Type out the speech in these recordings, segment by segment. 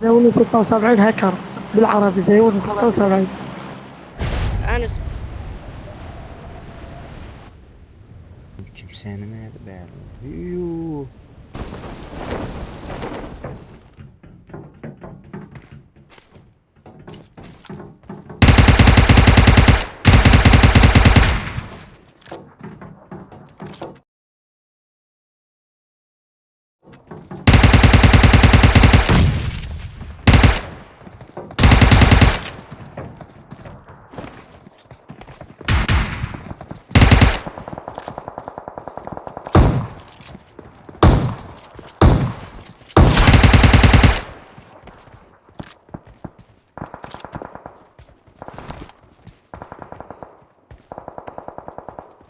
زيوني 76 هاكر بالعربي زيوني 76. انا Kimseni mi bäri? Ýu.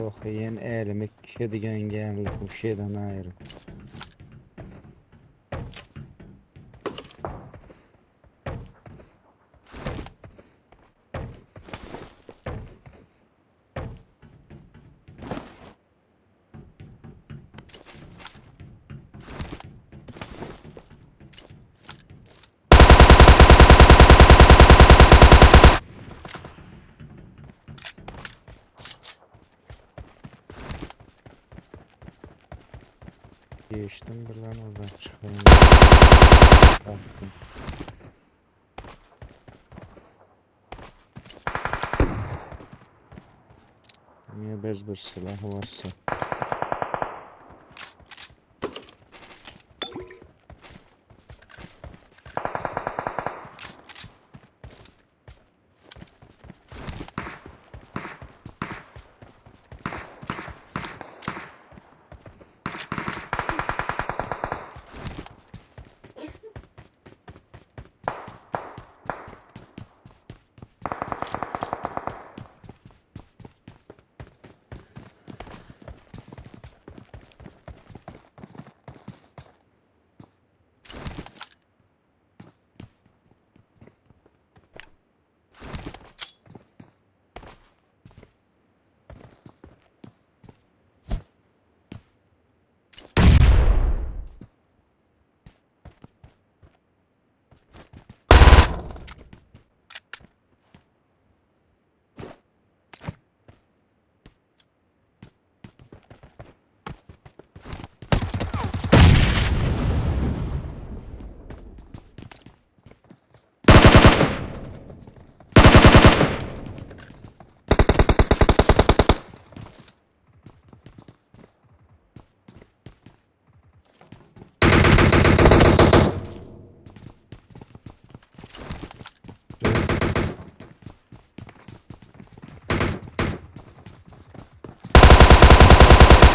Ohyän äleme kedigen gämli huşedan aýry. Geçdim birden oradan çıkayım. Kalktım. Niye bez bir silah varsa.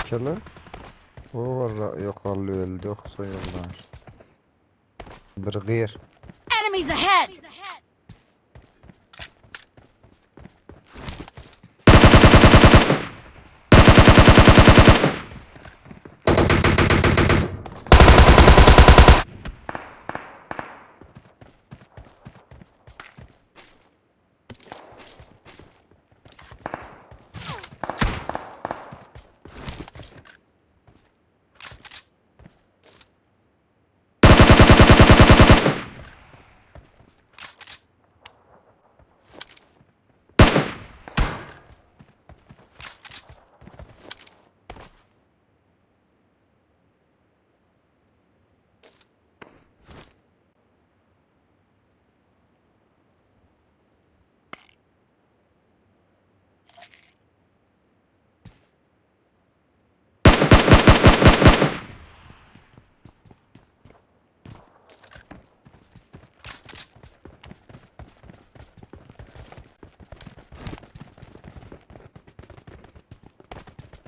Çalı. O var yukarı öldü yoksa yollar. Bir gir. Enemies ahead!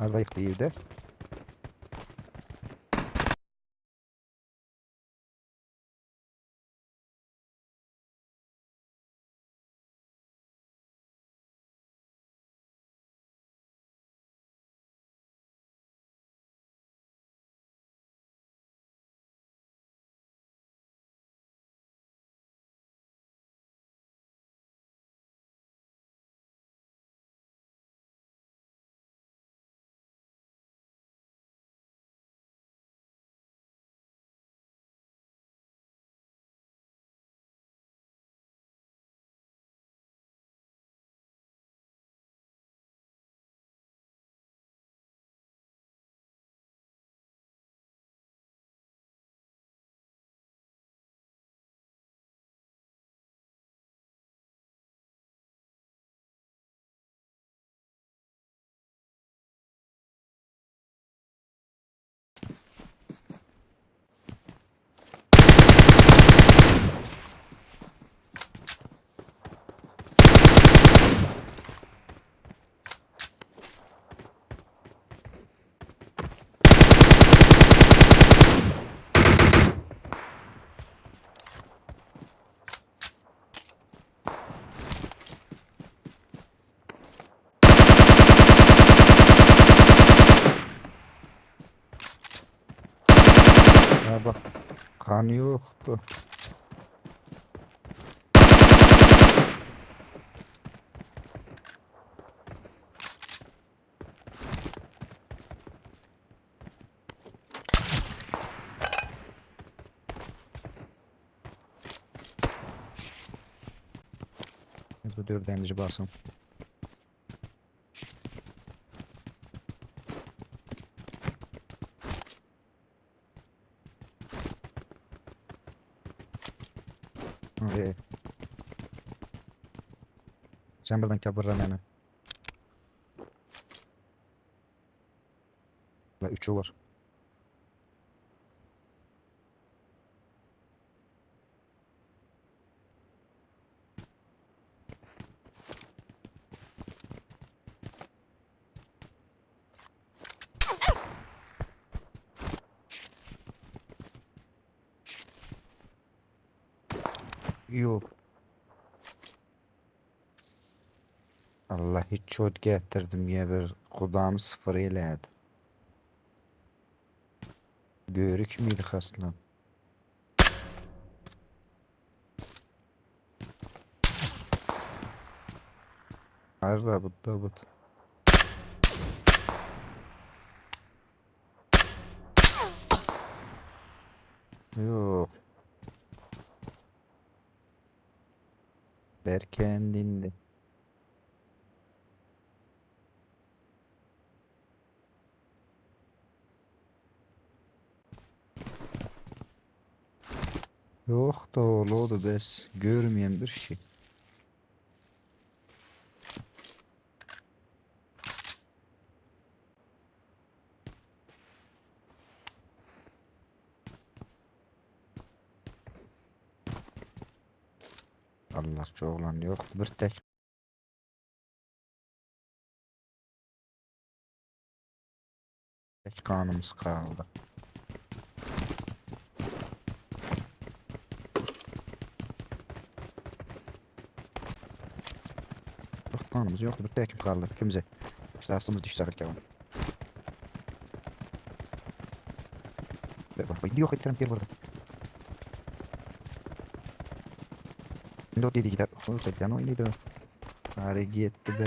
Arda yıktı evde. Bak kan yoktu. Bu dördüncü basın. Ee, sen buradan kabırra meni. La üçü var. Yok. Allah hiç çot getirdim ya bir kudağımı sıfır eledi. Görük müydü haslan? Hayır da bu da bu. Yok. Berken dindi. Yok da oğlu bes görmeyen bir şey. Allah çoğlan yok bir tek tek kanımız kaldı. Yok kanımız yok bir tek kaldı kimse. İşte aslımız düştü artık. Bak yok ettirim bir burada. Şimdi o dedi gider. Olsa oynadı. Bari gitti be.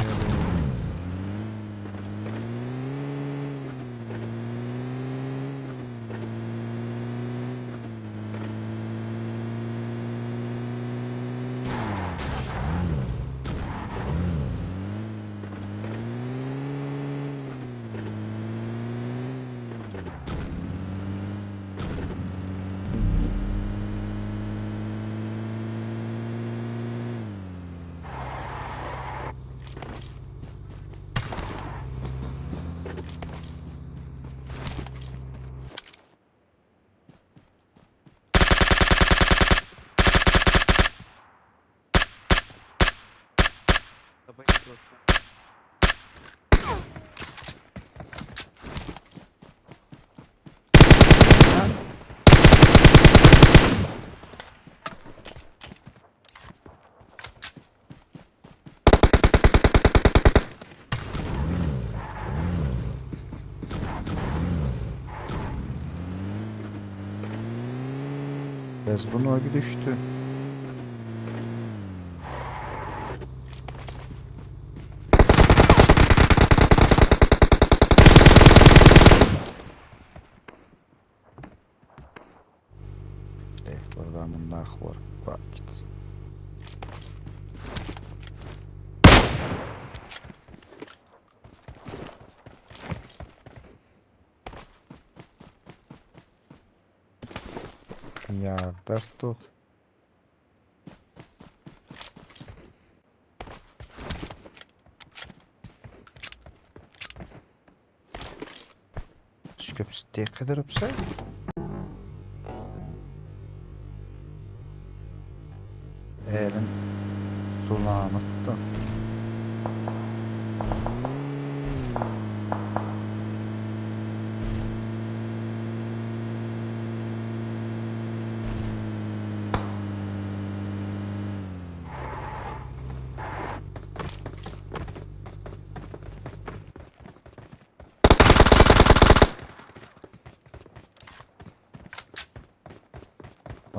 Bez bunu düştü. Eh, buradan bunlar var. Vakit. Yağdırdık. Köpüsü kıdırıpsa. Elim sulanıptı.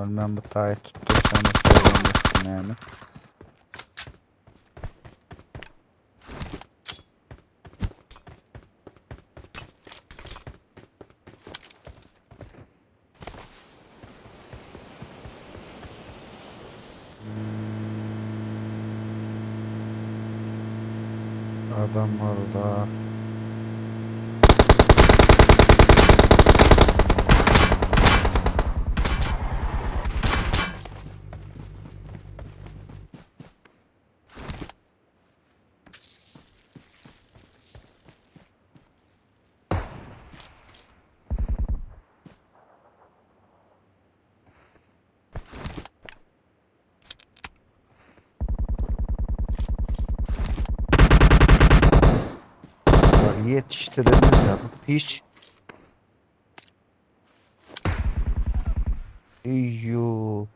Ol men bu taýy tutdursam soran näme? Adam orada. Bak yetiştiremiz hiç. Eyyo.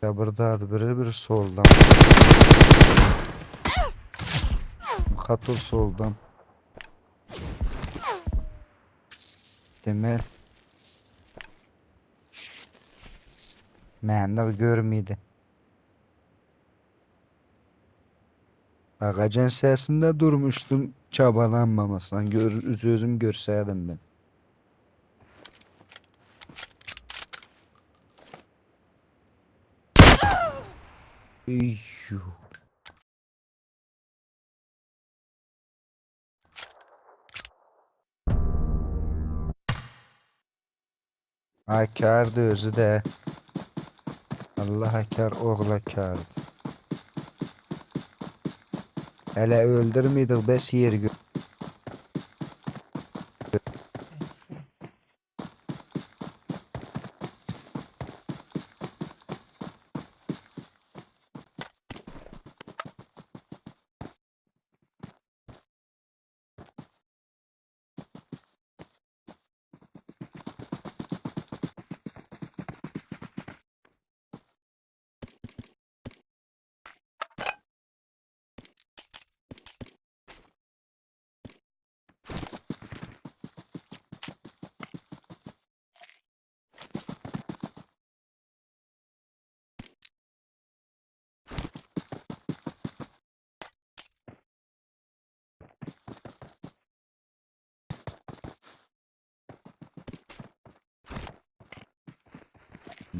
Ya burada biri bir soldan. Katul soldan. Demel. Mende görmeydi. Ağacın sesinde durmuştum çabalanmamasından. Gör, özüm görseydim ben. Eyyo. Akardı özü de. Allah akar oğul akardı. Hele öldürmeydik bes yer gö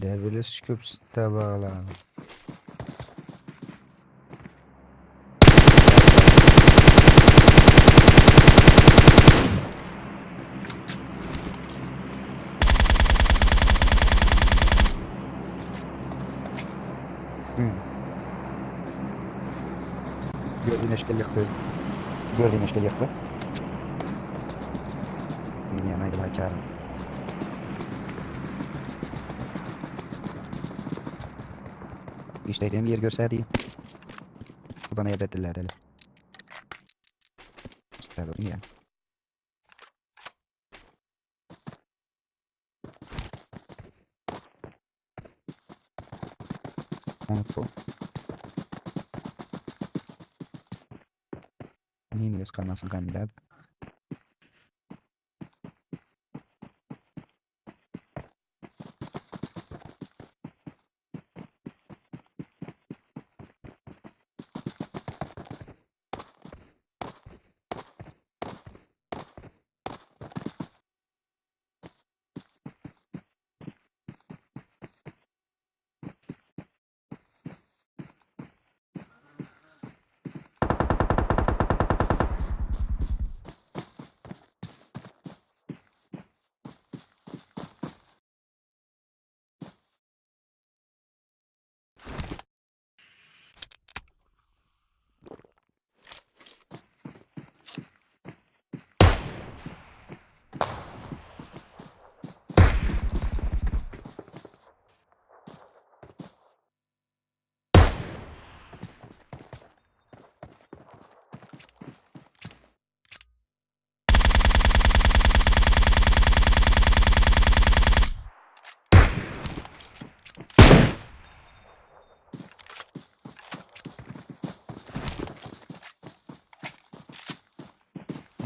Devile süküp bağlanı. Gördüğün eşkel yaktı. Gördüğün eşkel yaktı. Bilmeyen aydın İşlediğim yer görseydi. Bana ebediller hele. Ya. Unuttum. Niye kalmasın kandidat?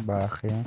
Bakayım.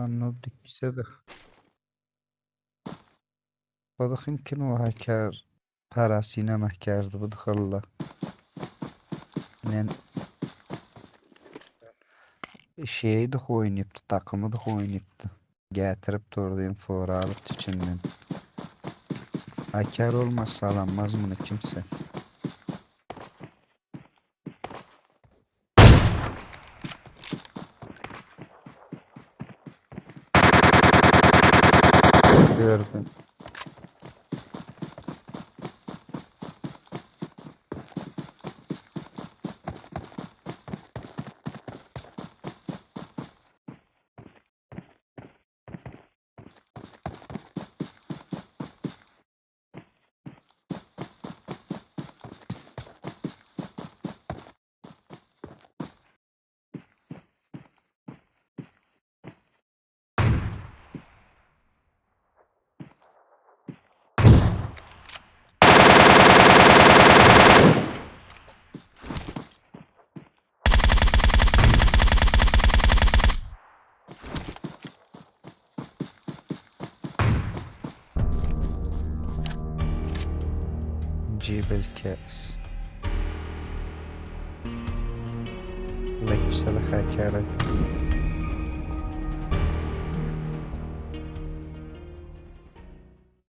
Lan noob ikisi-de. Bu kim o hacker? Parasıyla hackerdi bu da Men şeydi oynayıptı, takımı da oynayıptı. Getirip durdu fora alıp içinden. Hacker olmazsa alanmaz bunu kimse. Gördüm. نجيب الكأس لك سلخة كارت.